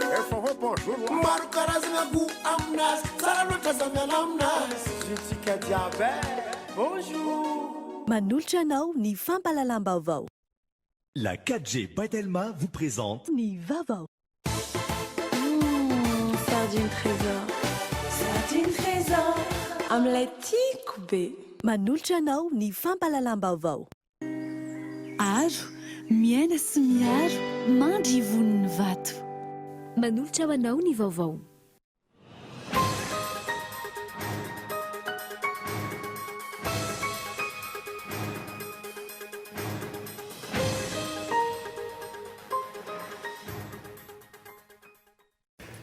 Maro karazagna goût aminazy, tsara loatra za miala aminazy. Zotsika jiaby eh! Bonjour! Manolotra anao ny fampahalalam-baovao. La 4G by Telma vous présente. Ny vaovao. Humm sardine trésor. Sardine trésor amin'ilay tiako be. Manolotra anao ny fampahalalam-baovao. Aro, miaina sy miaro, mandry ivon'ny vato. Manolotra ho anao ny vaovao.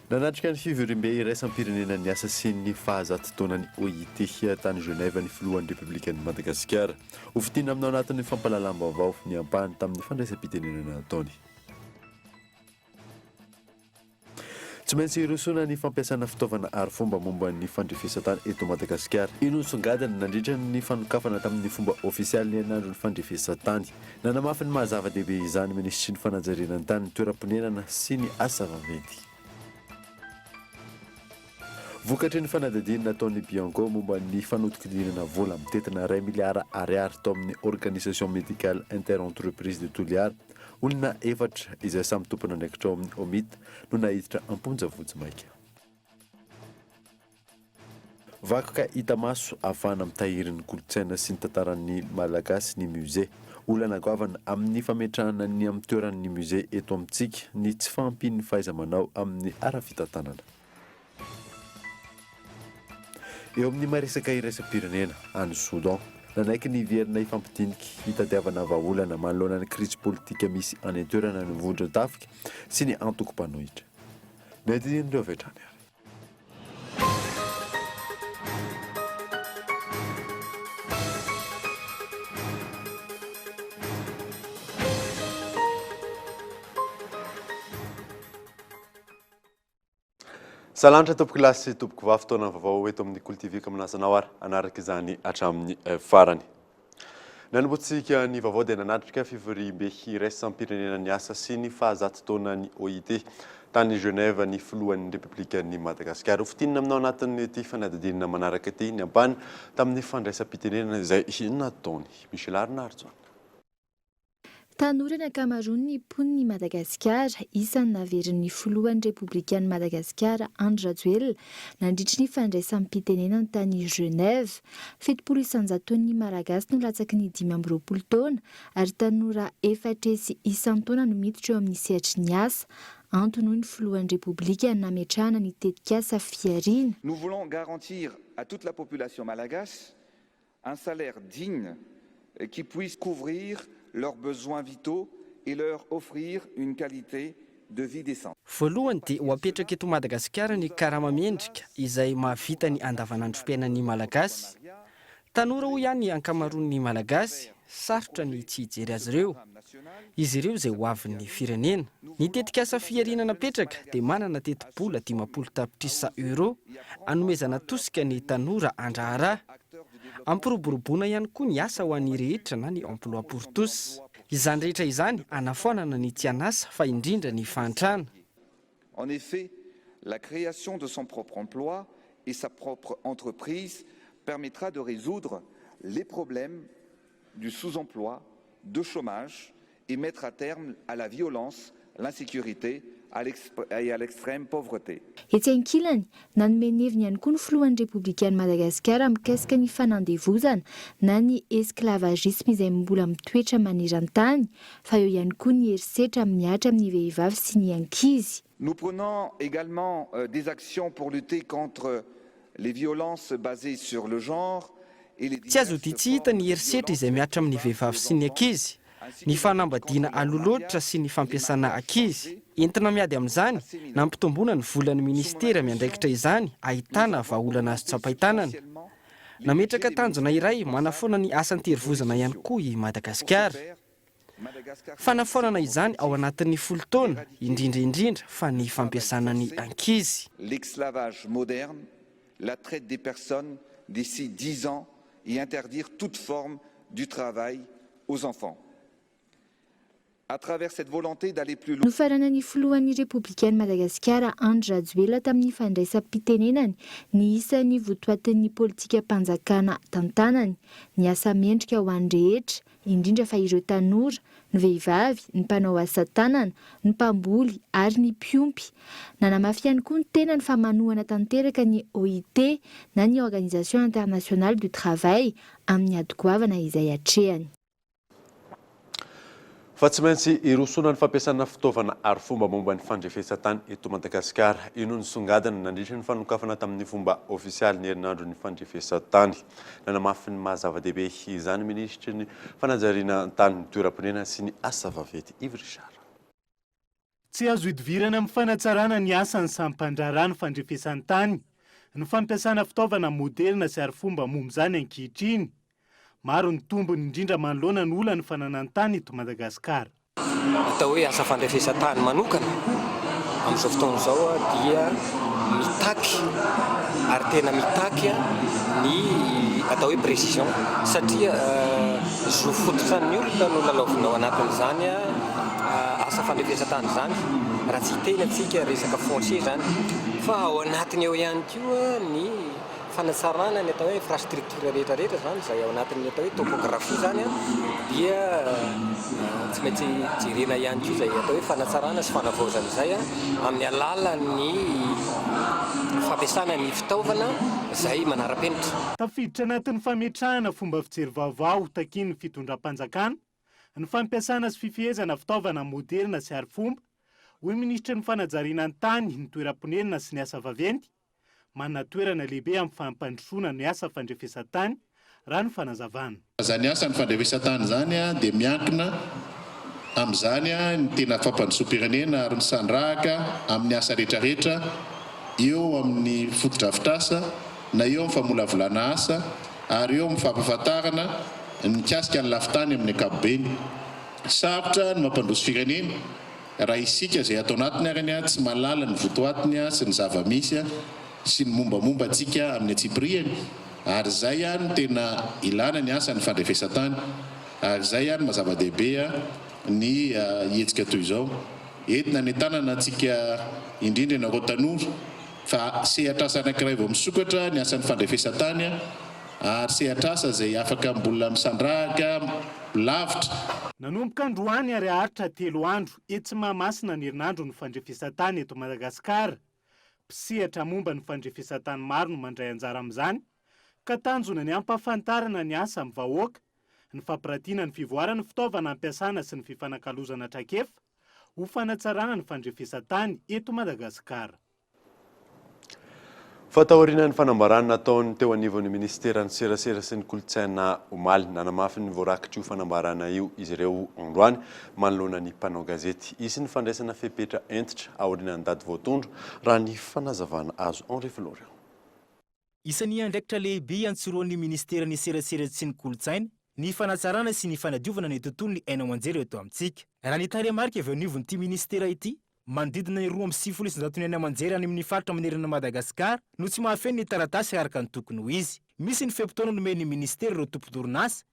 Nanatrika ny fivoriambe iraisam-pirenena ny asa sy ny fahazato taonan'ny OIT tany Genève ny filohan'ny Repoblikan'i Madagasikara. Ho fintinina aminao anatin'ny fampahalalam-baovao ny ampahany tamin'ny fandraisam-pitenenana nataony. Tsy maintsy hirosoana ny fampiasana fitaovana arifomba momba ny fandrefesan-tany eto Madagasikara. Io no nisongadina nandritra ny fanokafana tamin'ny fomba ofisialy ny herinandron'ny fandrefesan-tany. Nanamafy ny maha zava-dehibe izany minisitry ny fanajariana ny tany, ny toeram-ponenana sy ny asa vaventy. Vokatry ny fanadihadiana nataon'ny Bianco momba ny fanodinkodinana vola mitentina iray miliara ariary tao amin'ny Organisation Médicale Inter-Entreprise de Toliara, Olona efatra izay samy tompon'andraikitra ao amin'ny OMIT no naiditra am-ponja vonjimaika. Vakoka hita maso ahafahana mitahiry ny kolontsaina sy ny tantaran'ny Malagasy ny musée. Olana goavana amin'ny fametrahana ny amin'ny toeran'ny musée eto amintsika ny tsy fahampian'ny fahaiza-manao amin'ny ara-fitantanana. Eo amin'ny maresaka iraisam-pirenena, any Soudan, nanaiky ny hiverina hifampidinika hitadiavana vahaolana manoloana ny krizy politika misy any an-toerana ny vondron-tafika sy ny antoko mpanohitra. Ny andinindreo avy hatrany ary. Salanitra tompoko lahy sy tompoko vavy fotoana vaovao eto amin'ny Kolo TV ka manasa anao ary hanaraka izany hatramin'ny eh, farany. Nanombotsika ny vaovao dia nanatrika fivoriambe iraisam-pirenena ny asa sy ny fahazato taonan'ny OIT tany Genève ny filohan'ny Repoblikan'i Madagasikara. Ho fintinina aminao anatin'ity fanadihadiana manaraka ity ny ampahany tamin'ny fandraisam-pitenenana izay nataony. Michel Arinarijaona. Tanora ny ankamaroan'ny mponin'i Madagasikara, isan'ny naverin'ny filohan'ny Repoblikan'i Madagasikara Andry Rajoelina nandritry ny fandraisam-pitenenany tany Genève. 70 isan-jaton'ny Malagasy no latsaky ny 25 taona ary tanora efatra hetsy isan-taona no miditra eo amin'ny sehatry ny asa. Antony hoy ny filohan'ny Repoblika nametrahana ny tetikasa Fihariana. Nous voulons garantir à toute la population malagasy un salaire digne qui puisse couvrir leurs besoins vitaux et leur offrir une qualité de vie décente. Voalohany dia ho apetraka eto Madagasikara ny karama mendrika izay mahavita ny andavanandrom-piainan'ny Malagasy. Tanora hoy aho ny ankamaroan'ny Malagasy, sarotra ny tsy hijery azy ireo. Izy ireo izay ho avin'ny firenena. Ny tetikasa fihariana napetraka dia manana tetibola 50 tapitrisa euros hanomezana tosika ny tanora handraharaha. Ampiroboroboana ihany koa ny asa ho an'ny rehetra na ny emploi pour tous. Izany rehetra izany hanafoanana ny tsy an'asa fa indrindra ny fahantrana. En effet, la création de son propre emploi et sa propre entreprise permettra de résoudre les problèmes du sous-emploi, de chômage et mettre à terme à la violence, l'insécurité et à l'extrême pauvreté. Etsy ankilany, nanome ny heviny ihany koa ny filohan'ny Repoblikan'i Madagasikara mikasika ny fanandevozana na ny esclavagisme izay mbola mitoetra maneran-tany, fa eo ihany koa ny herisetra mihatra amin'ny vehivavy sy ny ankizy. Nous prenons également des actions pour lutter contre les violences basées sur le genre et les Tsy azo odian-tsy hita ny herisetra izay mihatra amin'ny vehivavy sy ny ankizy, ny fanambadiana aloha loatra sy ny fampiasana ankizy. Entina miady amin'izany, nampitomboana ny volan'ny minisitera miandraikitra izany ahitana vahaolana azo tsapain-tanana. Nametraka tanjona iray manafoana ny asa an-terivozana ihany koa i Madagasikara. Fanafoanana izany ao anatin'ny folo taona, indrindra indrindra fa ny fampiasana ny ankizy. L'esclavage moderne, la traite des personnes d'ici dix ans et interdire toute forme du travail aux enfants. À travers cette volonté d'aller plus loin. Nofaranan'ny filohan'ny Repoblikan'i Madagasikara Andry Rajoelina tamin'ny fandraisam-pitenenany ny isan'ny votoatin'ny politikam-panjakana tantanany, ny asa mendrika ho an'ny rehetra, indrindra fa ireo tanora, ny vehivavy, ny mpanao asa tanana, ny mpamboly ary ny mpiompy. Nanamafy ihany koa ny tenany fa manohana tanteraka ny OIT na ny Organisation Internationale du Travail amin'ny ady goavana izay atrehany. Fa tsy maintsy hirosoana ny fampiasana fitaovana arifomba momba ny fandrefesan-tany eto Madagasikara. Io no nisongadina nandritra ny fanokafana tamin'ny fomba ofisialy ny herinandron'ny fandrefesan-tany. Nanamafy ny maha zava-dehibe izany minisitry ny fanajariana tany, ny toeram-ponenana sy ny asa vaventy Yves Richard. Tsy azo idivirana amin'ny fanatsarana ny asan'ny sampan-draharaha ny fandrefesan-tany, ny fampiasana fitaovana moderina sy arifomba momba izany ankehitriny. Maro ny tombony indrindra manoloana ny olan'ny fananan-tany eto Madagasikara. Atao hoe asa fandrefesan-tany manokana amin'izao fotoana izao dia mitaky ary tena mitaky ny atao hoe précision satria zo fototra ny olona no lalaovina ao anatin'izany. Asa fandrefesan-tany izany, raha tsy hiteny antsika resaka foncier izany, fa ao anatiny ao ihany koa ny fanatsarana ny atao hoe infrastructure rehetra rehetra izany, izay ao anatin'ny atao hoe topographie izany dia tsy maintsy jerena ihany koa izay atao hoe fanatsarana sy fanavaozana izay amin'ny alalan'ny fampiasana ny fitaovana izay manara-penitra. Tafiditra anatin'ny fametrahana fomba fijery vaovao takian'ny fitondram-panjakana ny fampiasana sy fifehezana fitaovana moderina sy arifomba, hoy minisitry ny fanajariana ny tany, ny toeram-ponenana sy ny asa vaventy, manana toerana lehibe amin'ny fampandrosoana ny asa fandrefesan-tany, raha ny fanazavana. Izany asan'ny fandrefesan-tany izany dia miankina amin'izany ny tena fampandrosoam-pirenena ary misandrahaka amin'ny asa rehetrarehetra eo amin'ny fotodrafitrasa na eo amin'ny famolavolana asa ary eo amin'ny fampahafantarana ny mikasika ny lafin-tany amin'ny ankapobeny. Sarotra ny mampandroso firenena raha isika izay ato anatiny ary anie tsy mahalala ny votoatiny sy ny zava-misy sy ny mombamomba antsika amin'ny antsipirihany ary izay no tena ilana ny asan'ny fandrefesan-tany ary izay no maha zava-dehibe ny hetsika toy izao. Entina hanentanana antsika indrindra ianareo tanora. Fa sehatr'asa anankiray vao misokatra ny asan'ny fandrefesan-tany ary sehatr'asa izay afaka mbola misandrahaka lavitra. Nanomboka androany ary haharitra telo andro etsy Mahamasina ny herinandron'ny fandrefesan-tany eto Madagasikara. Mpisehatra momba ny fandrefesan-tany maro no mandray anjara amin'izany ka tanjona ny hampahafantarana ny asa amin'ny vahoaka, ny fampiratiana ny fivoaran'ny fitaovana ampiasana sy ny fifanakalozana traikefa ho fanatsarana ny fandrefesan-tany eto Madagasikara. Fa taorian'ny fanambarana nataon'ny teo anivon'ny minisiteran'ny serasera sy ny kolontsaina omaly, nanamafy ny voarakitr'io fanambarana io izy ireo androany manoloana ny mpanao gazety. Hisy ny fandraisana fepetra hentitra aorian'ny daty voatondro, raha ny fanazavana azo. Henri Florian. Isan'ny andraikitra lehibe iantsorohan'ny minisiteran'ny serasera sy ny kolontsaina ny fanatsarana sy ny fanadiovana ny tontolon'ny haino aman-jery eto amintsika. Raha ny tarehimarika avy eo anivon'ity minisitera ity, manodidina ny 192 ny haino aman-jery any amin'ny faritra manerana an'i Madagasikara no tsy mahafeno ny taratasy araka ny tokony ho izy. Misy ny fe-potoana nomen'ny minisitera ireo tompon'orinasa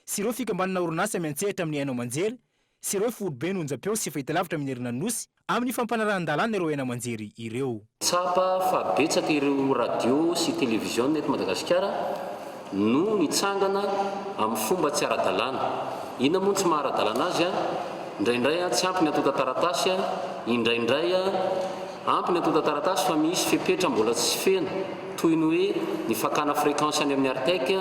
sy ireo fikambanana orinasa miantsehatra amin'ny haino aman-jery sy ireo foiben'ny onjam-peo sy fahitalavitra minerana ny Nosy amin'ny fampanarahan-dalàna ireo haino aman-jery ireo. Tsapa fa betsaka ireo radio sy televiziona eto Madagasikara no mitsangana amin'ny fomba tsy ara-dalàna. Inona moa no tsy maha ara-dalàna azy? Indraindray tsy ampy ny antontan-taratasy, indraindray ampy ny antontan-taratasy fa misy fepetra mbola tsy feno. toy ny hoe ny fakana fréquence any amin'ny Artec,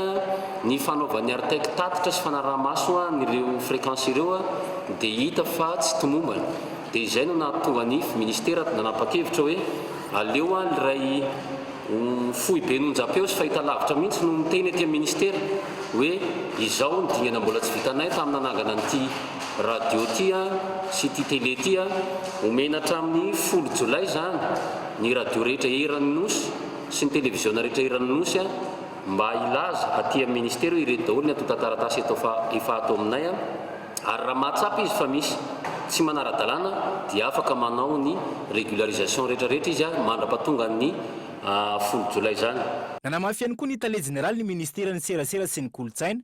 ny fanaovan'ny Artec tatitra sy fanaraha-maso an'ireo fréquence ireo dia hita fa tsy tomombana. Dia izay no nahatonga ny Ministera nanapa-kevitra hoe aleo ilay foiben'onjam-peo sy fahitalavitra mihitsy no miteny aty amin'ny Ministera hoe izao ny dingana mbola tsy vitanay tamin'ny nanangana an'ity radio ity sy ity télé ity, omena hatramin'ny folo jolay izany. ny radio rehetra eran'ny Nosy sy ny televiziona rehetra eran'ny Nosy mba hilaza aty amin'ny ministera hoe ireto daholo ny antontan-taratasy eto fa efa ato aminay ary raha mahatsapa izy fa misy tsy manara-dalàna dia afaka manao ny régularisation rehetra rehetra izy mandra-pahatongan'ny folo jolay izany. Nanamafy ihany koa ny tale jeneralin'ny ministeran'ny serasera sy ny kolontsaina.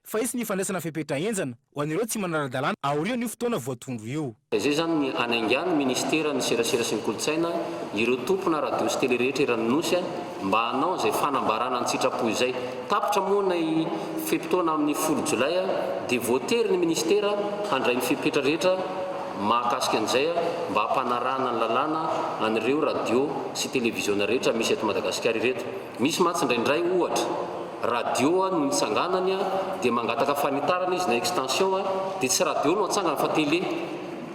fa hisy ny fandraisana fepetra henjana ho an'ireo tsy manara-dalàna aorian'io fotoana voatondro io. Izay izany ny hanaingan'ny Ministeran'ny Serasera sy ny Kolontsaina ireo tompona radio sy tele rehetra eran'ny Nosy mba hanao izay fanambarana an-tsitrapo izay. Tapitra moa ny fe-potoana amin'ny folo jolay dia voatery ny Ministera handray ny fepetra rehetra mahakasika an'izay mba hampanarahana ny lalàna an'ireo radio sy televiziona rehetra misy eto Madagasikara ireto. Misy mantsy indraindray ohatra, radio no nitsanganany dia mangataka fanitarana izy na extension dia tsy radio no atsangany fa télé.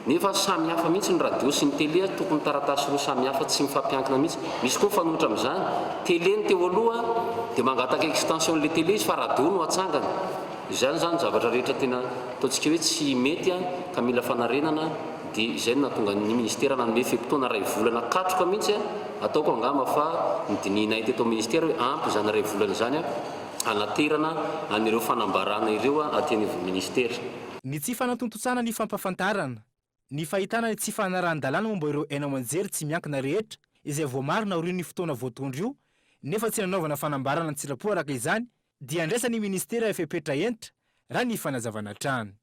Nefa samy hafa mihitsy ny radio sy ny télé, tokony taratasy roa samy hafa tsy mifampiankina mihitsy. Misy koa mifanohitra amin'izany, télé ny teo aloha dia mangataka extension an'ilay télé izy fa radio no atsangany. Izany izany zavatra rehetra tena ataontsika hoe tsy mety ka mila fanarenana dia izay no nahatonga ny ministera nanome fe-potoana iray volana katroka mihitsy, ataoko angamba fa nodinihinay teto amin'ny ministera hoe ampy izany iray volana izany hanaterana an'ireo fanambarana ireo aty anivon'ny ministera. Ny tsy fanatontosana ny fampahafantarana, ny fahitana ny tsy fanarahan-dalàna momba ireo haino aman-jery tsy miankina rehetra izay voamarina aorian'io fotoana voatondro io nefa tsy nanaovana fanambarana an-tsitrapo araka izany dia andraisan'ny minisitera fepetra hentitra raha ny fanazavana hatrany.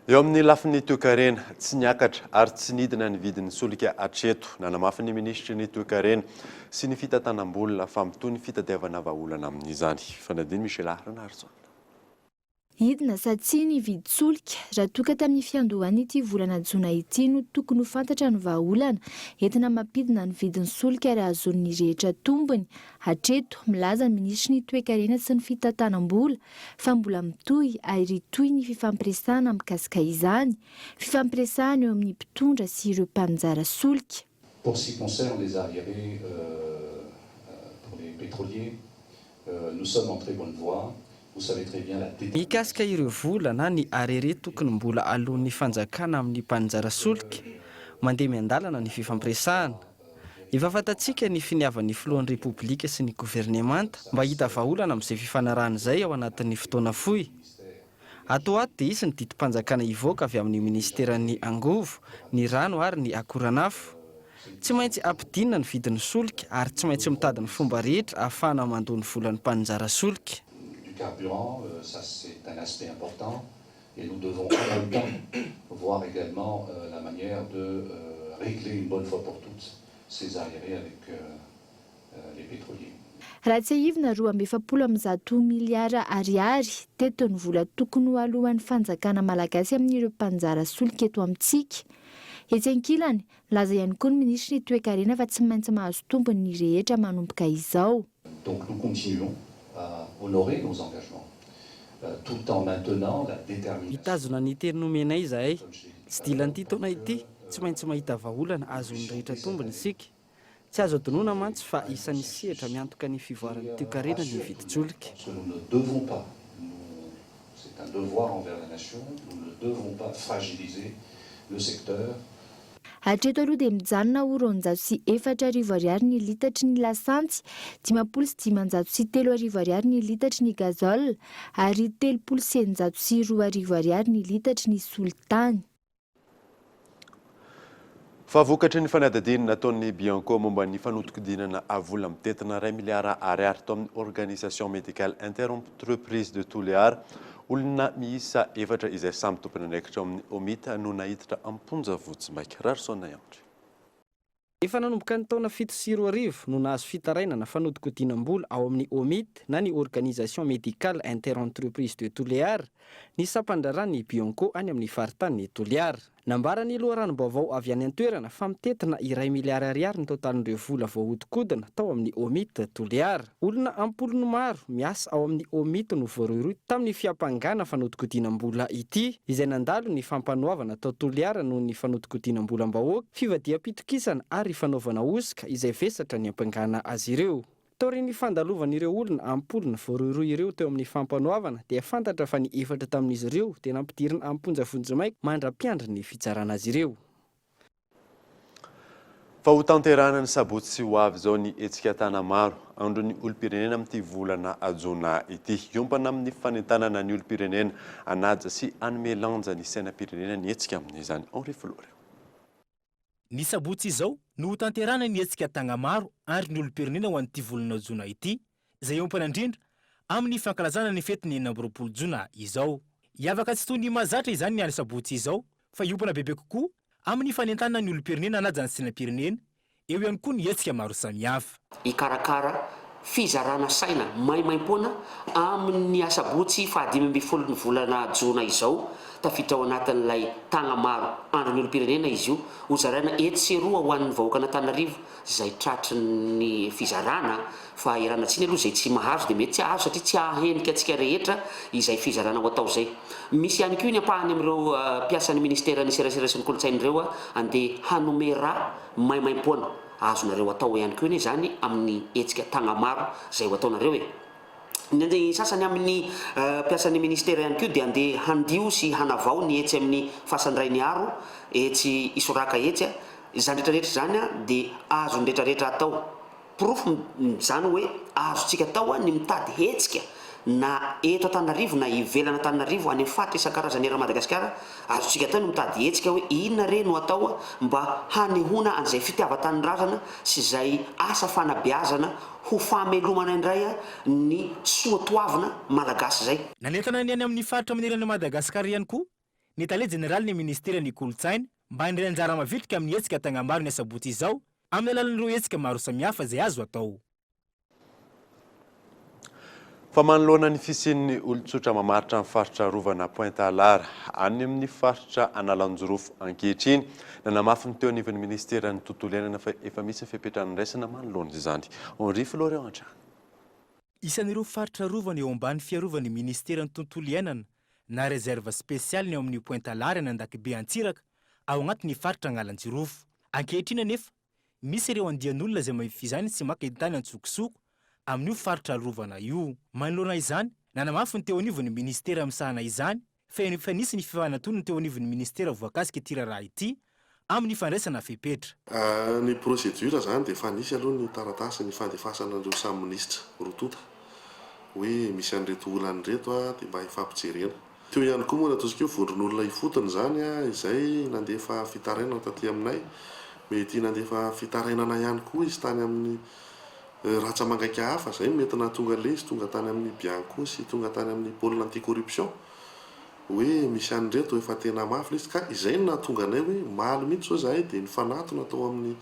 Eo amin'ny lafiny toekarena, tsy niakatra ary tsy nidina ny vidin'ny solika hatreto. Nanamafy ny minisitry ny toekarena sy ny fitantanam-bola fa mitohy ny fitadiavana vahaolana amin'izany. Fanadino Michela Ranarison. Hidina sa tsia ny vidin-tsolika? Raha toa ka tamin'ny fiandohan'ity volana jona ity no tokony ho fantatra ny vahaolana entina mampidina ny vidin'ny solika ary hahazoan'ny rehetra tombony, hatreto, milaza ny minisitry ny Toekarena sy ny fitantanam-bola fa mbola mitohy ary hitohy ny fifampiresahana mikasika izany, fifampiresahana eo amin'ny mpitondra sy ireo mpaninjara solika. Pour ce qui concerne les arriérés pour les pétroliers, nous sommes en très bonne voie. Vous savez très bien la détermination. Mikasika ireo vola na ny arriérés tokony mbola aloan'ny fanjakana amin'ny mpaninjara solika, mandeha miandalana ny fifampiresahana. Efa fantatsika ny finiavan'ny filohan'ny Repoblika sy ny governemanta mba hahita vahaolana amin'izay fifanarahana izay ao anatin'ny fotoana fohy. Ato ho ato dia hisy ny didim-panjakana hivoaka avy amin'ny minisiteran'ny Angovo, ny Rano ary ny Akoranafo. Tsy maintsy ampidinina ny vidin'ny solika ary tsy maintsy mitady ny fomba rehetra ahafahana mandoa ny volan'ny mpaninjara solika. Du carburant, ça c'est un aspect important et nous devons en même temps voir également la manière de régler une bonne fois pour toutes ces arriérés avec les pétroliers. Raha tsiahivina, 142 miliara ariary teto ny vola tokony ho aloan'ny fanjakana malagasy amin'ireo mpanjara solika eto amintsika. Etsy ankilany, nilaza ihany koa ny minisitry ny toekarena fa tsy maintsy mahazo tombony ny rehetra manomboka izao. Donc nous continuons à honorer nos engagements tout en maintenant la détermination. Mitazona ny teny nomenay izahay. Tsy dilan'ity taona ity, tsy maintsy mahita vahaolana azon'ny rehetra tombony isika. Tsy azo adinoina mantsy fa isan'ny sehatra miantoka ny fivoaran'ny toekarena ny vidin-tsolika. Parce que nous ne devons pas, nous, c'est un devoir envers la nation, nous ne devons pas fragiliser le secteur. Hatreto aloha dia mijanona ho 4200 ariary ny litatry ny lasantsy, 3550 ariary ny litatry ny gazole ary 2630 ariary ny litatry ny solitany. Fa vokatry ny fanadihadiana nataon'ny Bianco momba ny fanodinkodinana vola mitentina iray miliara ariary tao amin'ny Organisation Médicale Interentreprise de Tuléar, olona miisa efatra izay samy tompon'andraikitra ao amin'ny OMIT no naiditra am-ponja vonjimaika. Rarison Andry. Efa nanomboka ny taona 2007 no nahazo fitarainana fanodinkodinam-bola ao amin'ny OMIT na ny Organisation Médicale Interentreprise de Tuléar ny sampan-draharahan'ny Bianco any amin'ny faritanin'i Toliara. Nambaran'ny loharanom-baovao avy any an-toerana fa mitentina iray miliara ariary ny totalin'ireo vola voahodinkodina tao amin'ny OMIT Toliara. Olona am-polony maro miasa ao amin'ny OMIT no voarohirohy tamin'ny fiampangana fanodinkodinam-bola ity, izay nandalo ny fampanoavana tao Toliara noho ny fanodinkodinam-bolam-bahoaka, fivadiham-pitokisana ary fanaovana hosoka izay vesatra niampangana azy ireo. Taorian'ny fandalovan'ireo olona am-polony voarohirohy ireo teo amin'ny fampanoavana dia fantatra fa ny efatra tamin'izy ireo dia nampidirina am-ponja vonjimaika mandra-piandry ny fitsarana azy ireo. Fa ho tanterahina ny sabotsy ho avy izao ny hetsika Tanamaro, andron'ny olom-pirenena amin'ity volana jona ity. Hiompana amin'ny fanentanana ny olom-pirenena hanaja sy hanome lanja ny sainam-pirenena ny hetsika amin'izany. Henri Florio. Ny sabotsy izao no ho tanterahina ny hetsika Tagnamaro andron'ny olom-pirenena ho an'ity volana jona ity, izay hiompana indrindra. amin'ny fankalazana ny fetin'ny 26 jona izao. Hiavaka tsy toy ny mahazatra izany ny andro sabotsy izao fa hiompana bebe kokoa amin'ny fanentanana ny olom-pirenena hanaja ny sainam-pirenena, eo ihany koa ny hetsika maro samihafa. Hikarakara fizarana saina maimaimpoana amin'ny asabotsy faha-15 ny volana jona izao, tafiditra ao anatin'ilay Tagnamaro andron'ny olom-pirenena izy io, hozaraina etsy sy eroa ho an'ny vahoakan'Antananarivo izay tratry ny fizarana fa erana tsiny aloha izay tsy mahazo dia mety tsy hahazo satria tsy hahahenika antsika rehetra izay fizarana ho atao izay. Misy ihany koa ny ampahany amin'ireo mpiasan'ny ministeran'ny serasera sy ny kolontsaina ireo andeha hanome rà maimaimpoana. Azonareo atao ihany koa anie izany amin'ny hetsika tagnamaro izay ho ataonareo e. Ny sasany amin'ny mpiasan'ny ministera ihany koa dia andeha handio sy hanavao ny etsy amin'ny fasan-dRainiharo etsy Isoraka etsy. Izany rehetra rehetra izany dia azon'ny rehetra rehetra atao. Porofo izany hoe azontsika atao ny mitady hetsika na eto Antananarivo na ivelan'Antananarivo any amin'ny faritra isan-karazany eran'i Madagasikara, azontsika atao ny mitady hetsika hoe inona re no atao mba hanehoana an'izay fitiavan-tanindrazana sy izay asa fanabeazana ho famelomana indray ny soatoavina malagasy izay. Nanentana ny any amin'ny faritra manerana an'i Madagasikara ihany koa ny tale jeneralin'ny minisiteran'ny Kolontsaina mba handray anjara mavitrika amin'ny hetsika Tagnamaro ny asabotsy izao amin'ny alalan'ireo hetsika maro samihafa izay azo atao. Fa manoloana ny fisian'ny olon-tsotra mamaritra ny faritra arovana Pointe à Lara any amin'ny faritra Analanjirofo ankehitriny, nanamafy ny teo anivon'ny minisiteran'ny Tontolo iainana fa efa misy ny fepetra niraisana manoloana izany. Henri Florian hatrany. Isan'ireo faritra arovana eo ambany fiarovan'ny minisiteran'ny Tontolo iainana na Réserve spéciale ny ao amin'ny Pointe à Lara any Andakibe Antsiraka ao anatin'ny faritra Analanjirofo. Ankehitriny anefa, Misy ireo andian'olona izay mahify izany sy maka entana an-tsokosoko amin'io faritra arovana io. Manoloana izany, nanamafy ny teo anivon'ny minisitera misahana izany fa efa nisy ny fifanantonana teo anivon'ny minisitera voakasika ity raharaha ity amin'ny fandraisana fepetra. Ny procédure izany dia efa nisy aloha ny taratasy nifandefasana an'ireo samy minisitra roa tonta hoe misy an'ireto olana ireto dia mba hifampijerena. Teo ihany koa moa ny ataontsika hoe vondron'olona ifotony izany izay nandefa fitarainana taty aminay. Mety nandefa fitarainana ihany koa izy tany amin'ny rantsa-mangaika hafa, izay no mety nahatonga an'ilay izy tonga tany amin'ny Bianco sy tonga tany amin'ny pôle anti-corruption hoe misy an'ireto efa tena mafy ilay izy. Ka izay no nahatonga anay hoe omaly mihitsy izao izahay dia nifanatona tao amin'ny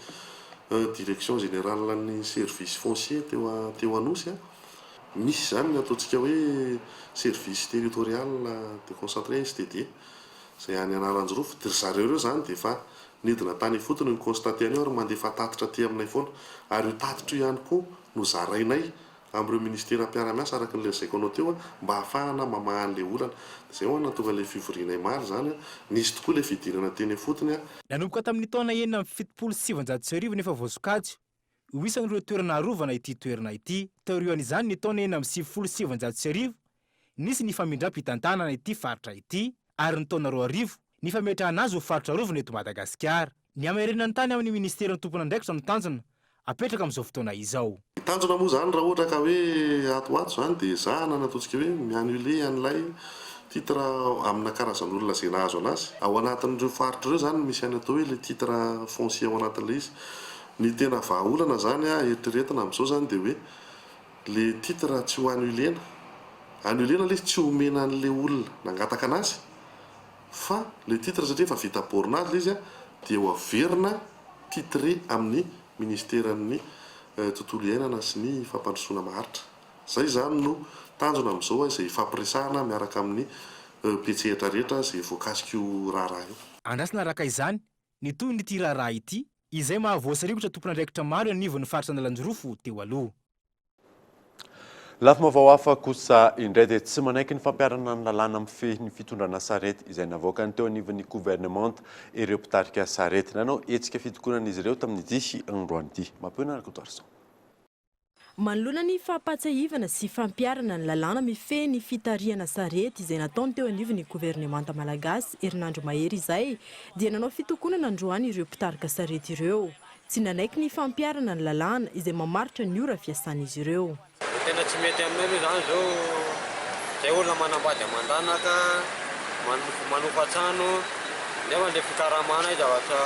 direction générale ny service foncier teo teo Anosy. Misy izany ny ataontsika hoe service territorial déconcentré, STD, izay any Analanjirofo, dia ry zareo ireo izany dia efa nidina tany ifotony ni-constater an'io ary mandefa tatitra aty aminay foana. Ary io tatitra io ihany koa no zarainay amin'ireo ministera mpiara-miasa araka ny lazaiko anao teo mba hahafahana mamaha an'ilay olana. Dia izay ho'a nahatonga ilay fivorianay omaly izany. Nisy tokoa ilay fidirana teny ifotony. Nanomboka tamin'ny taona 1976 nefa voasokajy Ho isan'ireo toerana arovana ity toerana ity. Taorian'izany, ny taona 1996, nisy ny famindram-pitantanana ity faritra ity ary ny taona 2000, ny fametrahana azy ho faritra arovana eto Madagasikara. Ny hamerenana ny tany amin'ny minisiteran'ny tompon'andraikitra no tanjona apetraka amin'izao fotoana izao. Ny tanjona moa izany raha ohatra ka hoe ato ho ato izany dia ezahana ny ataontsika hoe mi-annuler an'ilay titre amina karazan'olona izay nahazo an'azy. Ao anatin'ireo faritra ireo izany no misy an'ny atao hoe ilay titre foncier ao anatin'ilay izy. Ny tena vahaolana zany a eritreretina amin'izao zany dia hoe le titre tsy ho annuler-na, annuler-na le izy tsy omena an'le olona nangataka anazy fa le titre satria efa vita bornage le izy a dia ho averina titré amin'ny ministeran'ny tontolo iainana sy ny fampandrosoana maharitra. Zay zany no tanjona amin'izao a izay hifampiresahana miaraka amin'ny mpiantsehatra rehetra izay voakasik'io raharaha io. Andrasana araka izany Ny tohin'ity raharaha ity, izay mahavoasarikotra tompon'andraikitra maro eo anivon'ny faritra Analanjirofo teo aloha. Lafim-baovao hafa kosa indray dia tsy manaiky ny fampiharana ny lalàna mifehy ny fitondrana sarety izay navoakan'ny teo anivon'ny governemanta ireo mpitarika sarety. Nanao hetsika fitokonana izy ireo tamin'ity androany ity. Mampionona Rakotoarison. Manoloana ny fampahatsiahivana sy fampiharana ny lalàna mifehy ny fitarihana sarety izay nataony teo anivon'ny governemanta malagasy herinandro mahery izay dia nanao fitokonana androany ireo mpitarika sarety ireo. Tsy nanaiky ny fampiharana ny lalàna izay mamaritra ny ora fiasan'izy ireo. Ny tena tsy mety aminay aloha izany izao, izay olona manambady aman-danaka, manofa trano, nefa ilay fikaramana zavatra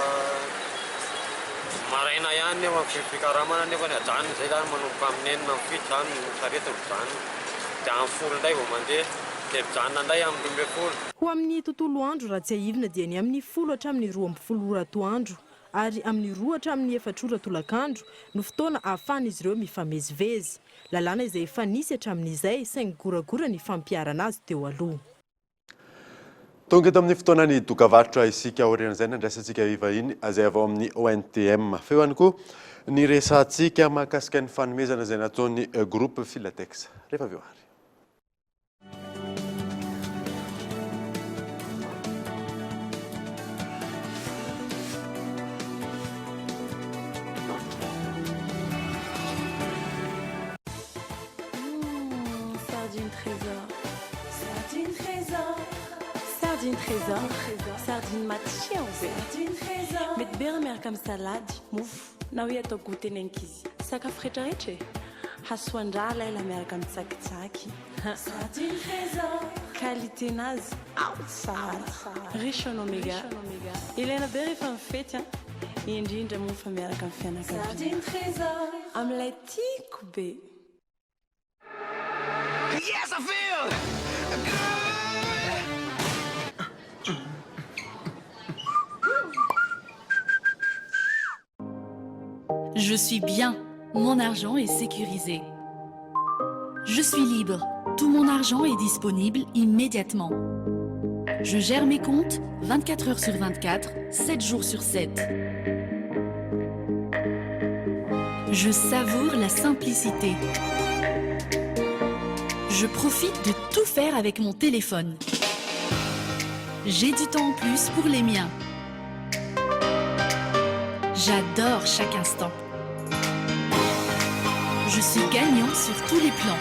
maraina ihany nefa ny fikaramana nefa ny ajanona izay zany manomboka amin'ny enina amin'ny fito zany ny sarety mijanona. Dia amin'ny folo indray vao mandeha, dia mijanona indray amin'ny 12. Ho amin'ny tontolo andro raha tsiahivina dia ny amin'ny folo hatramin'ny 12 ora atoandro ary amin'ny roa hatramin'ny efatra ora tolakandro no fotoana ahafahan'izy ireo mifamezivezy. Lalàna izay efa nisy hatramin'izay saingy goragora ny fampiharana azy teo aloha. Tonga eto amin'ny fotoanan'ny dokavarotra isika aorian'izay nandraisantsika vahiny izay avy ao amin'ny ONTM. Feo ihany koa ny resahantsika mahakasika ny fanomezana izay nataon'ny groupe Filatex. Rehefa avy eo ary. Sardine trésor. Sardine trésor. Sardine trésor. Sardine matsiro be. Sardine trésor. Mety be raha miaraka amin'ny salady, mofo, na hoe atao goûter ny ankizy. Sakafo rehetrarehetra e. Hasoan-draha ilay miaraka amin'ny tsakitsaky. Sardine trésor. Qualité nazy ao tsara. Riche en oméga. Ilaina be rehefa mifety an. Indrindra moa fa miaraka amin'ny fianakaviana. Sardine trésor. Amin'ilay tiako be. Yes, I feel good. Je suis bien. Mon argent est sécurisé. Je suis libre. Tout mon argent est disponible immédiatement. Je gère mes comptes 24 heures sur 24, 7 jours sur 7. Je savoure la simplicité. Je profite de tout faire avec mon téléphone. J'ai du temps en plus pour les miens. J'adore chaque instant. Je suis gagnant sur tous les plans.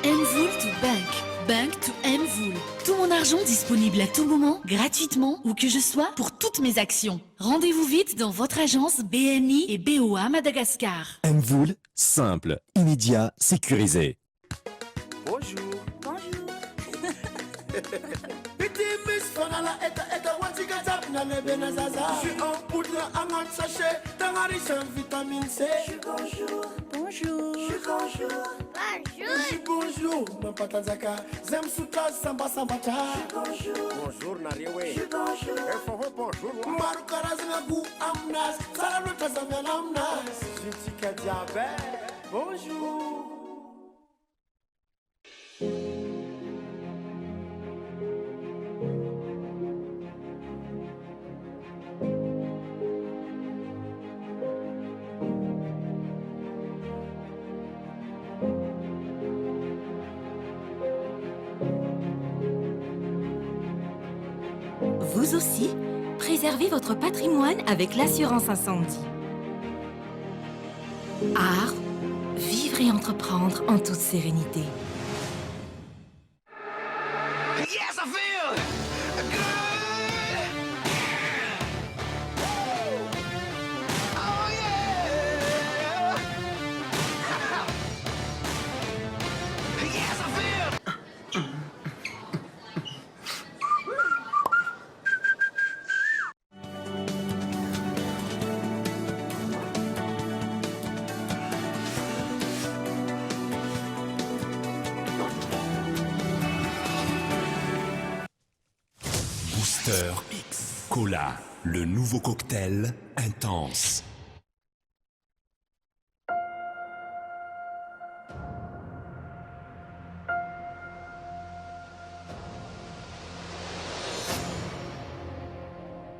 MVola to Bank. Bank to MVola. Tout mon argent disponible à tout moment, gratuitement, où que je sois, pour toutes mes actions. Rendez-vous vite dans votre agence BNI et BOA Madagascar. MVola, simple, immédiat, sécurisé. Bonjour. Bonjour. Ity misy fanala hetaheta ho antsika jiaby na lehibe na zaza. Jus en poudre agnaty sachet, tegna riche en vitamine C. Jus bonjour. Bonjour. Jus bonjour. Bonjour. Jus bonjour mampatanjaka zay misotro azy sambasambatra. Jus bonjour. Bonjour nareo e. Jus bonjour. Efa hoe bonjour. Maro karazagna goût aminazy, tsara loatra za miala aminazy. Jus-ntsika jiaby e. Bonjour. Vous aussi, préservez votre patrimoine avec l'assurance incendie. Art, vivre et entreprendre en toute sérénité. Yes, I feel good. Oh yeah. Yes, I feel. Booster X Cola, le nouveau cocktail intense.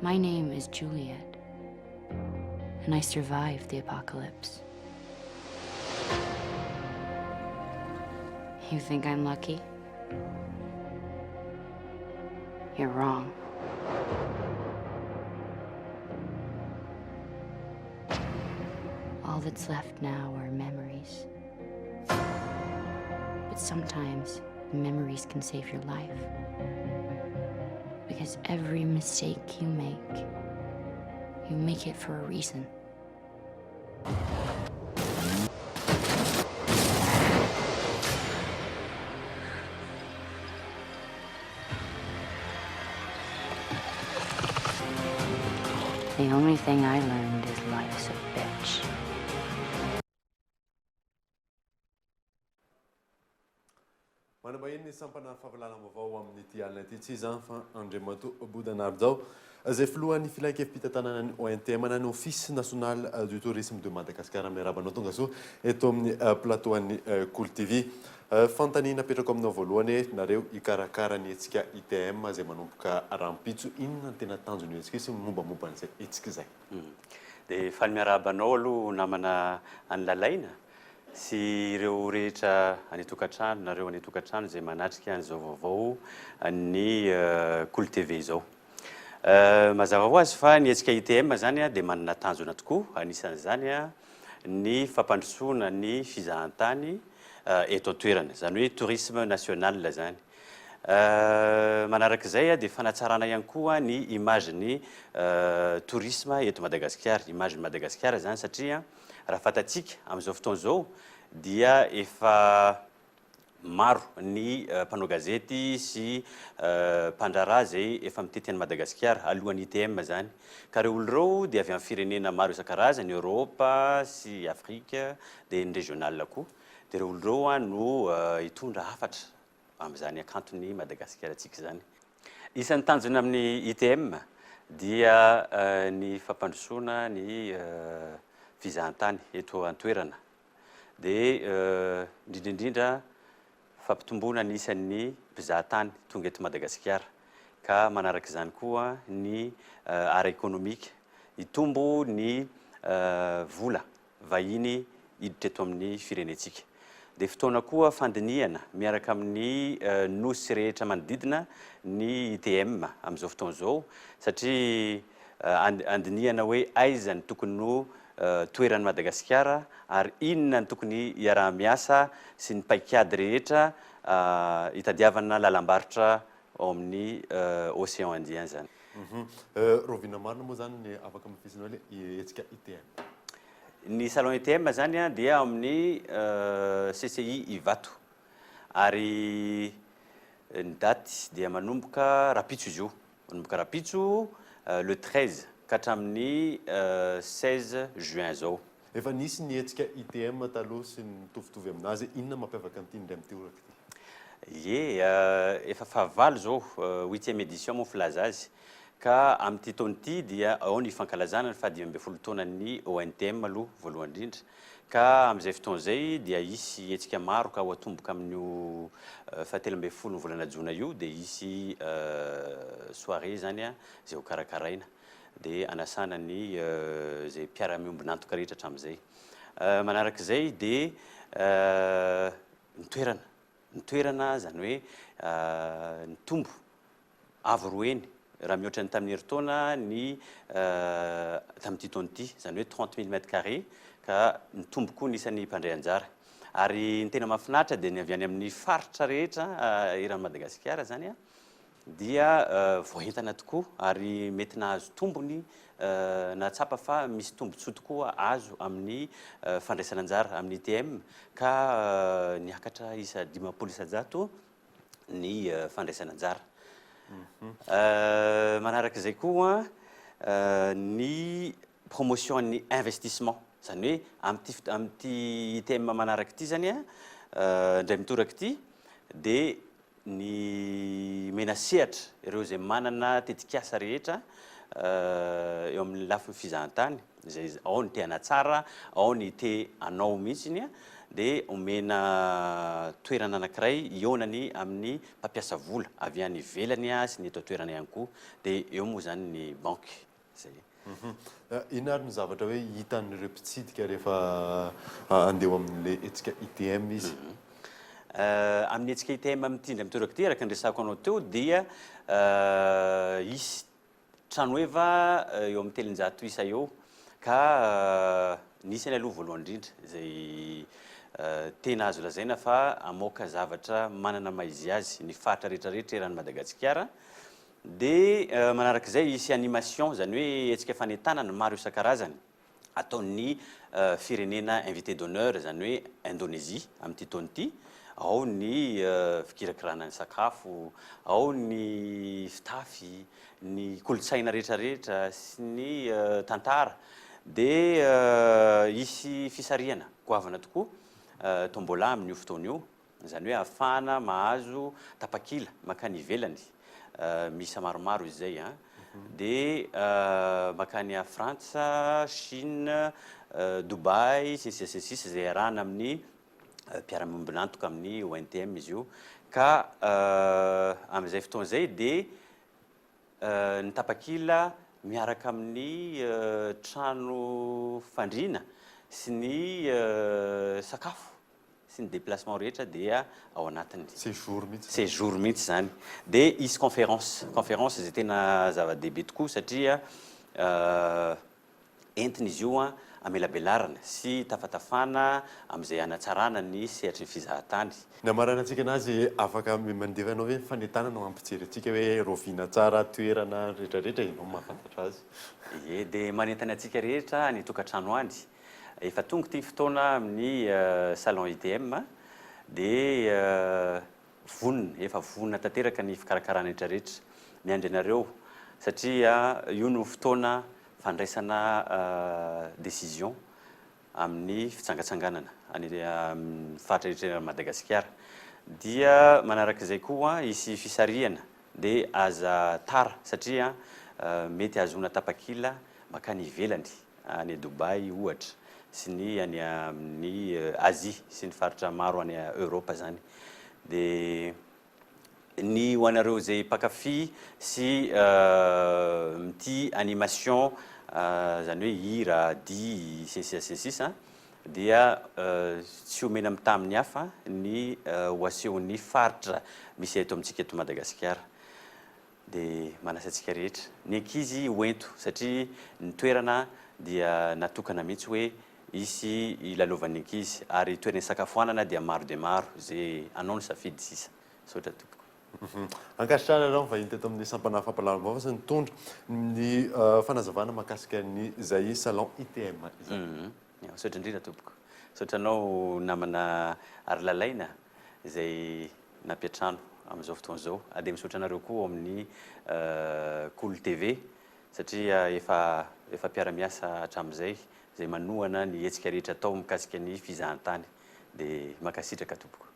My name is Juliet, and I survived the apocalypse. You think I'm lucky? You're wrong. All that's left now are memories. But sometimes memories can save your life. Because every mistake you make, you make it for a reason. The only thing I learned is life's a bitch. Manambahiny ny sampana fampahalalam-baovao amin'ity alina ity tsy iza fa Andriamatoa Boda Narijao, izay filohan'ny filankevi-pitantanana ny ONTM na ny Office National du Tourisme de Madagascar. Miarahaba anao tongasoa eto amin'ny plateau an'ny Kolo TV. Fanontaniana apetrako aminao voalohany hoe nareo hikarakara ny hetsika ITM izay manomboka rahampitso, inona no tena tanjon'io hetsika io sy ny mombamomba an'izay hetsika izay? Dia faly miarahaba anao aloha namana any Lalaina sy ireo rehetra any an-tokantrano, nareo any an-tokantrano izay manatrika an'izao vaovao an'ny Kolo TV izao. Mazava ho azy fa ny hetsika ITM izany dia manana tanjona tokoa, anisan'izany ny fampandrosoana ny fizahantany eto an-toerana, izany hoe tourisme national izany. Manarak'izay dia fanatsarana ihany koa ny image-n'ny tourisme eto Madagasikara, image-n'i Madagasikara izany satria raha fantatsika amin'izao fotoana izao dia efa maro ny mpanao gazety sy mpandraharaha izay efa mitety an'i Madagasikara alohan'ny ITM izany. Ka ireo olona ireo dia avy amin'ny firenena maro isan-karazany, Europe sy Afrique dia ny régional koa. Dia ireo olona ireo no hitondra hafatra amin'izany hakanton'i Madagasikarantsika izany. Isan'ny tanjona amin'ny ITM dia ny fampandrosoana ny fizahantany eto an-toerana. Dia indrindra indrindra fampitomboana ny isan'ny mpizahatany tonga eto Madagasikara ka manaraka izany koa ny ara-ekonomika, hitombo ny vola vahiny hiditra eto amin'ny firenentsika. Dia fotoana koa fandinihana miaraka amin'ny nosy rehetra manodidina ny ITM amin'izao fotoana izao satria andinihana hoe aiza no tokony ho toeran'i Madagasikara ary inona no tokony hiaraha-miasa sy ny paikady rehetra hitadiavana lalam-barotra ao amin'ny Océan Indien izany. Rahoviana marina moa izany ny afaka hamafisinao ilay hetsika ITM? Ny salon ITM izany dia ao amin'ny CCI Ivato ary ny daty dia manomboka rahampitso izy io. Manomboka rahampitso le 13 ka hatramin'ny 16 juin izao. Efa nisy ny hetsika ITM taloha sy ny mitovitovy aminazy, inona mampiavaka an'ity indray mitoraka ity? Ie, efa fahavalo izao, huitième édition moa filaza azy, ka amin'ity taona ity dia ao ny fankalazana ny faha 15 taonan'ny ONTM aloha voalohany indrindra, Ka amin'izay fotoana izay dia hisy hetsika maro ka ho atomboka amin'io faha 13 ny volana jona io dia hisy soirée izany izay ho karakaraina dia hanasana ny izay mpiara-miombon'antoka rehetra hatramin'izay. Manarak'izay dia ny toerana, ny toerana izany hoe nitombo avo roa heny raha mihoatra ny tamin'ny herintaona ny tamin'ity taona ity, izany hoe 30 mille mètres carrés, ka nitombo koa ny isan'ny mpandray anjara. Ary ny tena mahafinaritra dia ny avy any amin'ny faritra rehetra eran'i Madagasikara izany dia voaentana tokoa ary mety nahazo tombony nahatsapa fa misy tombontsoa tokoa azo amin'ny fandraisana anjara amin'ny ITM ka niakatra isa 50% ny fandraisana anjara. Manaraka izay koa ny promotion ny investissement, izany hoe amin'ity amin'ity ITM manaraka ity izany indray mitoraka ity dia ny mena sehatra ireo izay manana tetikasa rehetra eo amin'ny lafiny fizahantany, izay ao ny te hanatsara, ao ny te hanao mihitsy dia omena toerana anankiray hihaonany amin'ny mpampiasa vola avy any ivelany sy ny eto an-toerana ihany koa, dia eo moa izany ny banky izay. Inona ary ny zavatra hoe hitan'ireo mpitsidika rehefa handeha ho amin'ilay hetsika ITM izy? Amin'ny hetsika ITM amin'ity indray mitoraka ity, araka ny resahako anao teo dia hisy Tranoheva eo amin'ny 300 isa eo ka ny isany aloha voalohany indrindra izay tena azo lazaina fa hamoaka zavatra manana maha izy azy ny faritra rehetra rehetra eran'i Madagasikara. Dia manarak'izay hisy animation izany hoe hetsika fanentanana maro isan-karazany. ataon'ny firenena invité d'honneur izany hoe Indonésie amin'ity taona ity, ao ny fikirakirana ny sakafo, ao ny fitafy, ny kolontsaina rehetra rehetra sy ny tantara dia hisy fisarihana goavana tokoa tombola amin'io fotoana io. Izany hoe ahafahana mahazo tapakila mankany ivelany, miisa maromaro izy izay an, dia mankany Frantsa, Chine, Dubaï, sy ny sisa sy ny sisa izay iarahana amin'ny mpiara-miombon'antoka amin'ny ONTM izy io. Ka amin'izay fotoana izay dia ny tapakila miaraka amin'ny trano fandriana sy ny sakafo sy ny déplacement rehetra dia ao anatiny. Séjour mihitsy. Séjour mihitsy izany. Dia hisy conférence, conférence izay tena zava-dehibe tokoa satria entina izy io hamelabelarana sy tafatafana amin'izay hanatsarana ny sehatry ny fizahatany. Ny hamaranantsika anazy, afaka mandefa anao ve ny fanentanana ho hampijery antsika hoe rahoviana tsara, toerana, rehetrarehetra, ianao no mahafantatra azy. Ie, dia manentana antsika rehetra any an-tokantrano any. Efa tonga ity fotoana amin'ny salon ITM dia vonona, efa vonona tanteraka ny fikarakarana rehetra rehetra. Miandry anareo satria io no fotoana fandraisana décision amin'ny fitsangatsanganana any amin'ny faritra rehetra eran'i Madagasikara. Dia manarak'izay koa hisy fisarihana dia aza tara satria mety hahazoana tapakila mankany ivelany. any Dubaï ohatra sy ny any amin'ny Asie sy ny faritra maro any Europe zany de ny ho anareo izay mpankafy sy mitia animation zany hoe hira, dihy sy ny sisa sy ny sisa dia tsy omena mitaha amin'ny hafa ny ho asehon'ny faritra misy eto amintsika eto Madagasikara. Dia manasa antsika rehetra. Ny ankizy ho ento satria ny toerana dia natokana mihitsy hoe hisy hilalaovan'ny ankizy ary toerana hisakafoanana dia maro dia maro ze anao ny safidy sisa. Misaotra tompoko. Ankasitrahana anao vahiny teto amin'ny sampana fampahalalam-baovao sy nitondra ny fanazavana mahakasika ny izay salon ITM izay. Misaotra indrindra tompoko. Misaotra anao namana Harilalaina izay nampiantrano amin'izao fotoana izao. Ary dia misaotra anareo koa ao amin'ny Kolo TV satria efa efa mpiara-miasa hatramin'izay izay manohana ny hetsika rehetra atao mikasika ny fizahantany. Dia mankasitraka tompoko.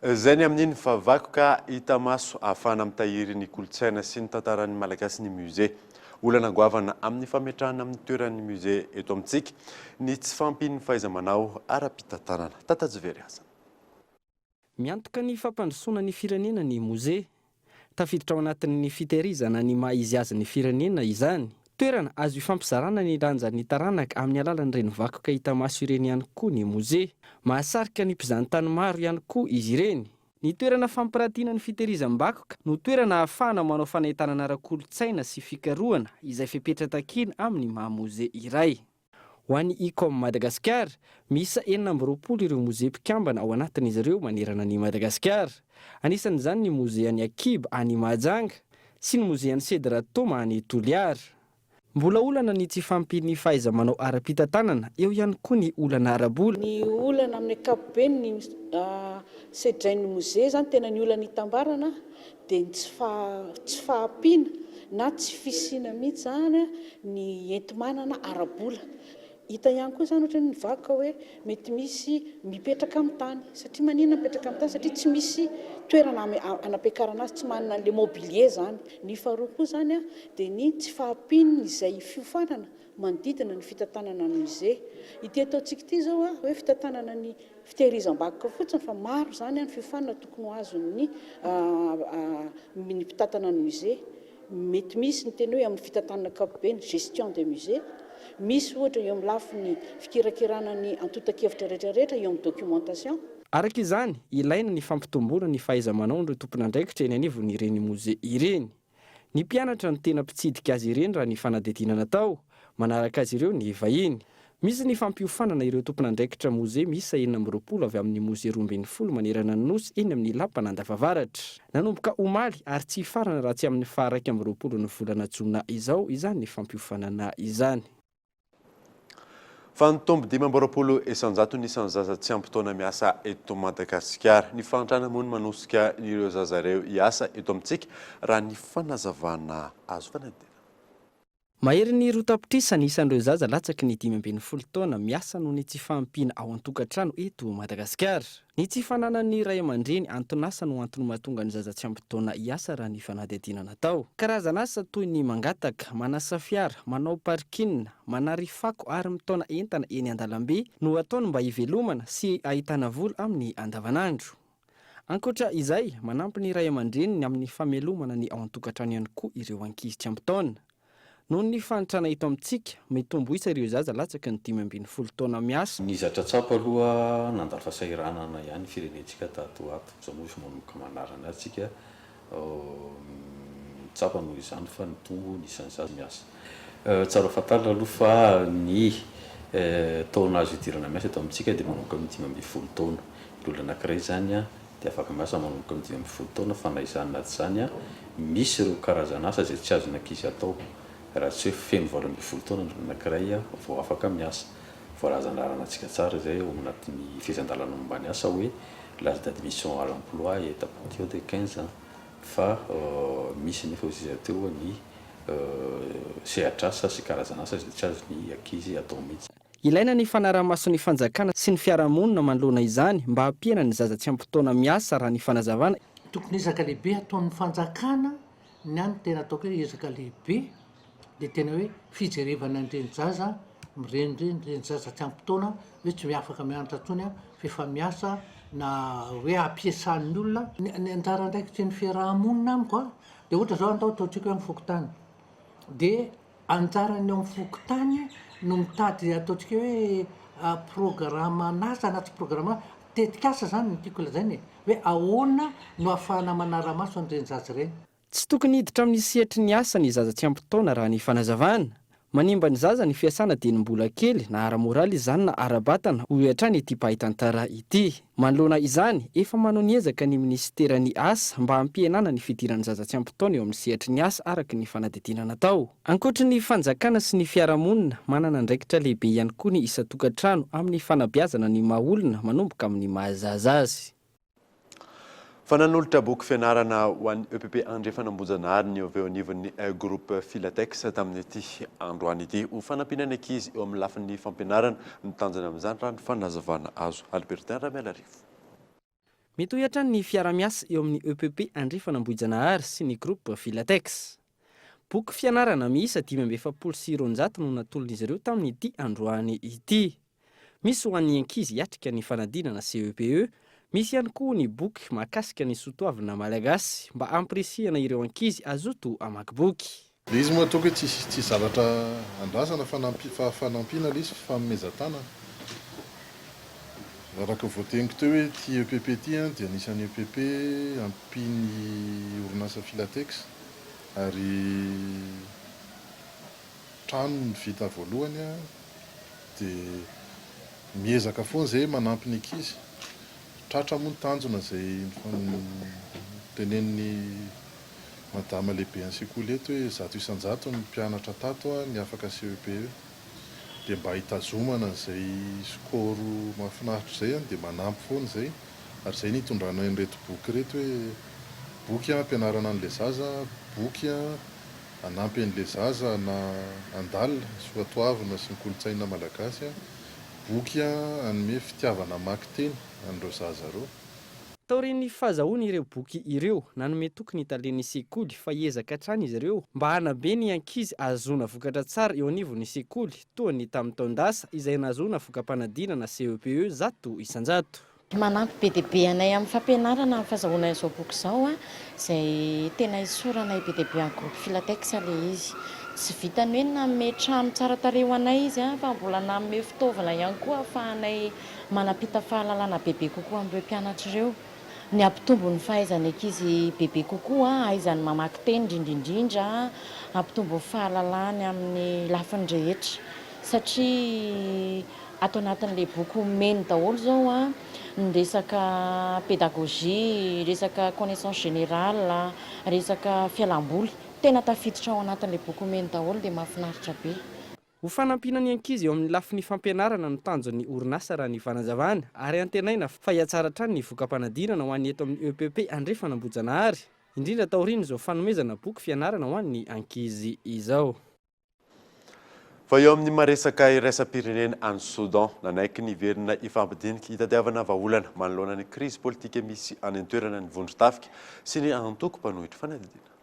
Izay ny amin'iny fa vakoka hita maso ahafahana mitahiry ny kolontsaina sy ny tantaran'ny Malagasy ny musée. Olana goavana amin'ny fametrahana amin'ny toeran'ny musée eto amintsika ny tsy fahampian'ny fahaiza-manao ara-pitantanana. Tatajivery aza. Miantoka ny fampandrosoana ny firenena ny mozea. Tafiditra ao anatin'ny fitehirizana ny maha izy azy ny firenena izany. Toerana azo ifampizarana ny lanjan'ny taranaka amin'ny alalan'ireny vakoka hita maso ireny ihany koa ny mozea. Mahasarika ny mpizahantany maro ihany koa izy ireny. Ny toerana fampiratiana ny fitehirizam-bakoka no toerana ahafahana manao fanentanana ara-kolontsaina sy fikarohana izay fepetra takiana amin'ny maha mozea iray. Ho an'ny Icom Madagasikara, miisa 26 ireo mozea mpikambana ao anatin'izy ireo manerana an'i Madagasikara. Anisan'izany ny mozean'i Akiba any Mahajanga sy ny mozean'i Cedratoma any Toliara. Mbola olana ny tsy fahampian'ny fahaiza-manao ara-pitantanana, eo ihany koa ny olana ara-bola. Ny olana amin'ny ankapobeny ny sedrain'ny mozea izany, tena ny olana itambarana dia ny tsy tsy fahampiana na tsy fisiana mihitsy izany ny enti-manana ara-bola. Hita ihany koa izany ohatra ny vakoka hoe mety misy mipetraka amin'ny tany. Satria maninona mipetraka amin'ny tany? Satria tsy misy toerana anampiakarana azy, tsy manana an'ilay mobilier izany. Ny faharoa koa izany dia ny tsy fahampian'izay fiofanana manodidina ny fitantanana ny musée. Ity ataontsika ity izao hoe fitantanana ny fitehirizam-bakoka fotsiny fa maro izany ny fiofanana tokony ho azon'ny ny mpitantana ny musée. Mety misy ny teny hoe amin'ny fitantanana ankapobeny, gestion des musées, misy ohatra eo amin'ny lafiny fikirakirana ny antontan-kevitra rehetra rehetra eo amin'ny documentation. Araka izany, ilaina ny fampitomboana ny fahaiza-manaon'ireo tompon'andraikitra eny anivon'ireny mozea ireny. Ny mpianatra no tena mpitsidika azy ireny raha ny fanadihadiana natao, manaraka azy ireo ny vahiny. Misy ny fampiofanana ireo tompon'andraikitra mozea miisa 26 avy amin'ny mozea 12 manerana ny Nosy eny amin'ny Lapan'Andafavaratra. Nanomboka omaly ary tsy hifarana raha tsy amin'ny faha 21 ny volana jona izao izany fampiofanana izany. Fa nitombo 25% ny isan'ny zaza tsy ampy taona miasa eto Madagasikara. Ny fahantrana moa no manosika ireo zaza ireo hiasa eto amintsika, raha ny fanazavana azo. Fanadihadiana. Maherin'ny 2 tapitrisa ny isan'ireo zaza latsaky ny 15 taona miasa noho ny tsy fahampiana ao an-tokantrano eto Madagasikara. Ny tsy fananan'ny ray aman-dreny anton'asa no antony mahatonga ny zaza tsy ampy taona hiasa raha ny fanadihadiana natao. Karazan'asa toy ny mangataka, manasa fiara, manao parking, manary fako ary mitaona entana eny an-dalambe no ataony mba hivelomana sy ahitana vola amin'ny andavanandro. Ankoatra izay, manampy ny ray aman-dreniny amin'ny famelomana ny ao an-tokantrano ihany koa ireo ankizy tsy ampy taona. Noho ny fahantrana eto amintsika, mitombo isa ireo zaza latsaky ny 15 taona miasa. Ny zatra tsapa aloha, nandalo fahasahiranana ihany ny firenentsika tato ho ato. Izao moa efa manomboka manarina azy tsika. Tsapa noho izany fa nitombo ny isan'ny zaza miasa. Tsara fantarina aloha fa ny taona azo idirana miasa eto amintsika dia manomboka amin'ny 15 taona. Ny olona anankiray izany dia afaka miasa manomboka amin'ny 15 taona fa na izany na tsy izany misy ireo karazana asa izay tsy azon'ny ankizy atao raha tsy hoe feno 18 taona ny olona anankiray vao afaka miasa. Voalazan-dalana antsika tsara izay ao anatin'ny fehezan-dalana momba ny asa hoe l'âge d'admission à l'emploi est à partir de 15 ans fa misy nefa hoy izy teo ny sehatr'asa sy karazan'asa izay tsy azon'ny ankizy atao mihitsy. Ilaina ny fanaraha-mason'ny fanjakana sy ny fiarahamonina manoloana izany mba hampihena ny zaza tsy ampy taona miasa raha ny fanazavana. Tokony ezaka lehibe ataon'ny fanjakana ny ahy no tena ataoko hoe ezaka lehibe dia tena hoe fijerevana an'ireny zaza mirenireny, ireny zaza tsy ampy taona hoe tsy afaka mianatra intsony fa efa miasa na hoe ampiasan'ny olona. Ny anjara andraikitry ny fiaraha-monina amiko an, dia ohatra izao andao ataontsika hoe amin'ny fokontany, dia anjaran'ny ao amin'ny fokontany no mitady ataontsika hoe programan'asa na tsy programa, tetikasa izany no tiako lazaina e, hoe ahoana no ahafahana manara-maso an'ireny zaza ireny. Tsy tokony hiditra amin'ny sehatry ny asa ny zaza tsy ampy taona raha ny fanazavana. Manimba ny zaza ny fiasana dieny mbola kely, na ara-moraly izany na ara-batana, hoy hatrany ity mpahay tantara ity. Manoloana izany, efa manao ny ezaka ny minisiteran'ny Asa mba hampihenana ny fidiran'ny zaza tsy ampy taona eo amin'ny sehatry ny asa araka ny fanadihadiana natao. Ankoatry ny fanjakana sy ny fiarahamonina, manana andraikitra lehibe ihany koa ny isan-tokantrano amin'ny fanabeazana ny maha olona manomboka amin'ny maha zaza azy. Fa nanolotra boky fianarana ho an'ny EPP Andrefana Ambohijanahary ny avy eo anivon'ny Groupe Filatex tamin'ity androany ity. Ho fanampiana ny ankizy eo amin'ny lafiny fampianarana no tanjona amin'izany raha ny fanazavana azo. Albertin Ramialarivo. Mitohy hatrany ny fiara-miasa eo amin'ny EPP Andrefana Ambohijanahary sy ny Groupe Filatex. Boky fianarana miisa 245 no natolon'izy ireo tamin'ity androany ity. Misy ho an'ny ankizy hiatrika ny fanadinana CEPE, misy ihany koa ny boky mahakasika ny soatoavina malagasy mba hampirisihana ireo ankizy hazoto hamaky boky. Ilay izy moa ataoko hoe tsisy tsisy zavatra andrasana fa fa fanampiana ilay izy, fanomezan-tanana. Araka ny voateniko teo hoe ity EPP ity an dia anisan'ny EPP ampian'ny orinasa Filatex ary trano no vita voalohany an. Dia miezaka foana izay manampy ny ankizy. Tratra moa ny tanjona izay notenenin'ny madama lehiben'ny sekoly eto hoe 100% ny mpianatra tato ny afaka CEPE. Dia mba hitazomana an'izay score mahafinaritra izay dia manampy foana izay. Ary izay no hitondranay an'ireto boky ireto hoe boky hampianarana an'ilay zaza, boky Hanampy an'ilay zaza na handalina ny soatoavina sy ny kolontsaina malagasy, boky hanome fitiavana hamaky teny an'ireo zaza ireo. Taorian'ny fahazahoany ireo boky ireo, nanome toky ny talen'ny sekoly fa hiezaka hatrany izy ireo mba hanabe ny ankizy hahazoana vokatra tsara eo anivon'ny sekoly, toa ny tamin'ny taon-dasa izay nahazoana voka-panadinana CEPE 100%. Manampy be dia be anay amin'ny fampianarana ny fahazahoana izao boky izao, izay tena isaoranay be dia be an'ny groupe Filatex ilay izy. Tsy vitan'ny hoe nanome trano tsara tarehy ho anay izy fa mbola nanome fitaovana ihany koa ahafahanay manampita fahalalana bebe kokoa amin'ireo mpianatra ireo. Ny hampitombo ny fahaizan'ny ankizy bebe kokoa, hahaizany mamaky teny indrindra indrindra, hampitombo ny fahalalany amin'ny lafiny rehetra satria Ato anatin'ilay boky omeny daholo izao an, ny resaka pédagogie, resaka connaissance générale, resaka fialamboly. Tena tafiditra ao anatin'ilay boky omeny daholo dia mahafinaritra be. Ho fanampiana ny ankizy eo amin'ny lafiny fampianarana no tanjon'ny orinasa raha ny fanazavana, ary antenaina fa hihatsara hatrany ny voka-panadinana ho an'ny eto amin'ny EPP Andrefana Ambohijanahary, indrindra taorian'izao fanomezana boky fianarana ho an'ny ankizy izao. Fa eo amin'ny maresaka iraisam-pirenena any Soudan, nanaiky ny hiverina hifampidinika hitadiavana vahaolana manoloana ny krizy politika misy any an-toerana ny vondron-tafika sy ny antoko mpanohitra fanadihadiana.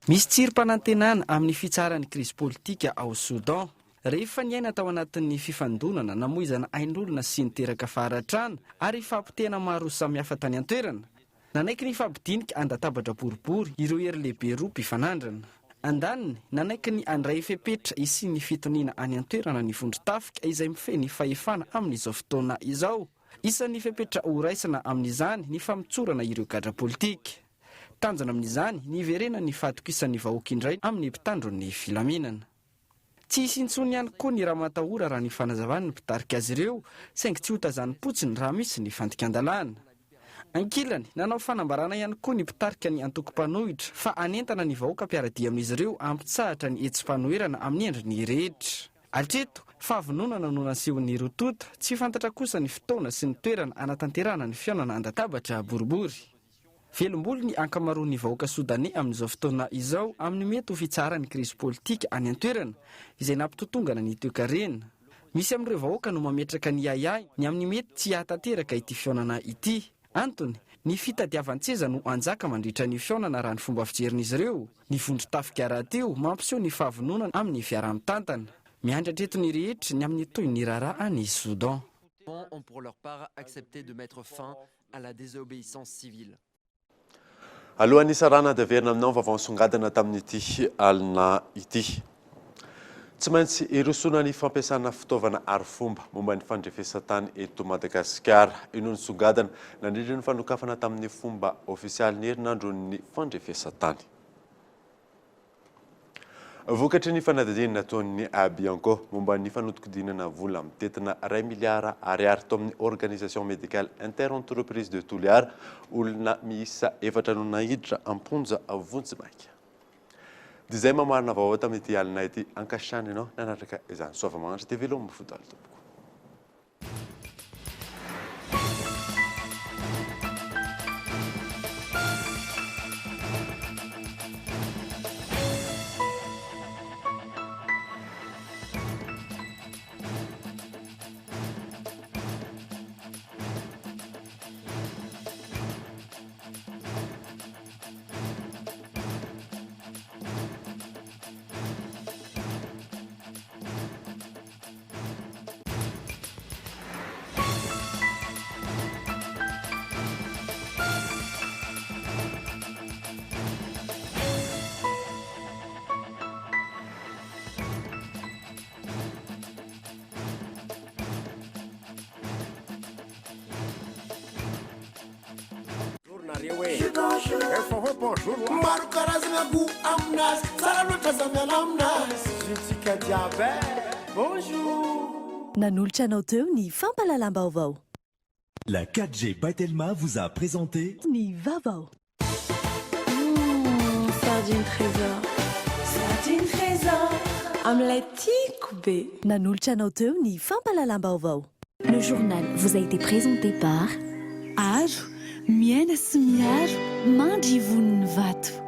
Misy tsirim-panantenana amin'ny fitsaharan'ny krizy politika ao Soudan. Rehefa niaina tao anatin'ny fifandonana namoizana ain'olona sy niteraka faharatrana ary fahapotehana maro samihafa tany an-toerana, Nanaiky ny hifampidinika an-databatra boribory ireo hery lehibe roa mpifanandrina. Andaniny, nanaiky ny handray fepetra hisian'ny fitoniana any an-toerana ny vondron-tafika izay mifehy ny fahefana amin'izao fotoana izao. Isan'ny fepetra horaisina amin'izany ny famotsorana ireo gadra politika. Tanjona amin'izany ny hiverenan'ny fahatokisan'ny vahoaka indray amin'ny mpitandro ny filaminana. Tsy hisy intsony ihany koa ny ramatahora raha ny fanazavan'ny mpitarika azy ireo, saingy tsy hotazanim-potsiny raha misy ny fandikan-dalàna. Ankilany, nanao fanambarana ihany koa ny mpitarika ny antoko mpanohitra fa hanentana ny vahoaka mpiara-dia amin'izy ireo hampitsahatra ny hetsi-panoherana amin'ny endriny rehetra. Hatreto, fahavononana no nasehon'ny roa tonta, tsy fantatra kosa ny fotoana sy ny toerana hanatanterahana ny fihaonana an-databatra boribory. Velom-bolo ny ankamaroan'ny vahoaka Sodaney amin'izao fotoana izao amin'ny mety ho fitsaharan'ny krizy politika any an-toerana, izay nampitotongana ny toekarena. Misy amin'ireo vahoaka no mametraka ny ahiahy ny amin'ny mety tsy hahatanteraka ity fihaonana ity. Antony, ny fitadiavan-tseza no hanjaka mandritra ny fihaonana raha ny fomba fijerin'izy ireo. Ny vondron-tafika rahateo mampiseho ny fahavononana amin'ny fiaraha-mitantana. Miandry hatreto ny rehetra ny amin'ny tohin'ny raharaha any Soudan. Ont pour leur part accepté de mettre fin à la désobéissance civile. Alohan'ny hisarahana dia averina aminao ny vaovao nisongadina tamin'ity alina ity. Tsy maintsy hirosoana ny fampiasana fitaovana arifomba momba ny fandrefesan-tany eto Madagasikara. Io no nisongadina nandritra ny fanokafana tamin'ny fomba ofisialy ny herinandron'ny fandrefesan-tany. Vokatry ny fanadihadiana nataon'ny Bianco momba ny fanodikodinana vola mitentina iray miliara ariary tao amin'ny Organisation Médicale Inter-Entreprise de Toliara, olona miisa efatra no naiditra am-ponja vonjimaika. Dia izay mamarina vaovao tamin'ity alina ity. Ankasitrahana ianao nanatrika izany. Soava-mahantra dia veloma fodalo tompoko. Maro karazagna goût aminazy Tsara loatra za miala aminazy Zontsika jiaby eh Bonjour Nanolotra anao teo ny fampahalalam-baovao. La 4G by Telma vous a présenté. Ny vaovao. Humm sardine trésor. Sardine trésor amin'ilay tiako be. Nanolotra anao teo ny fampahalalam-baovao. Le journal vous a été présenté par. Aro, miaina sy miaro, mandry ivon'ny vato.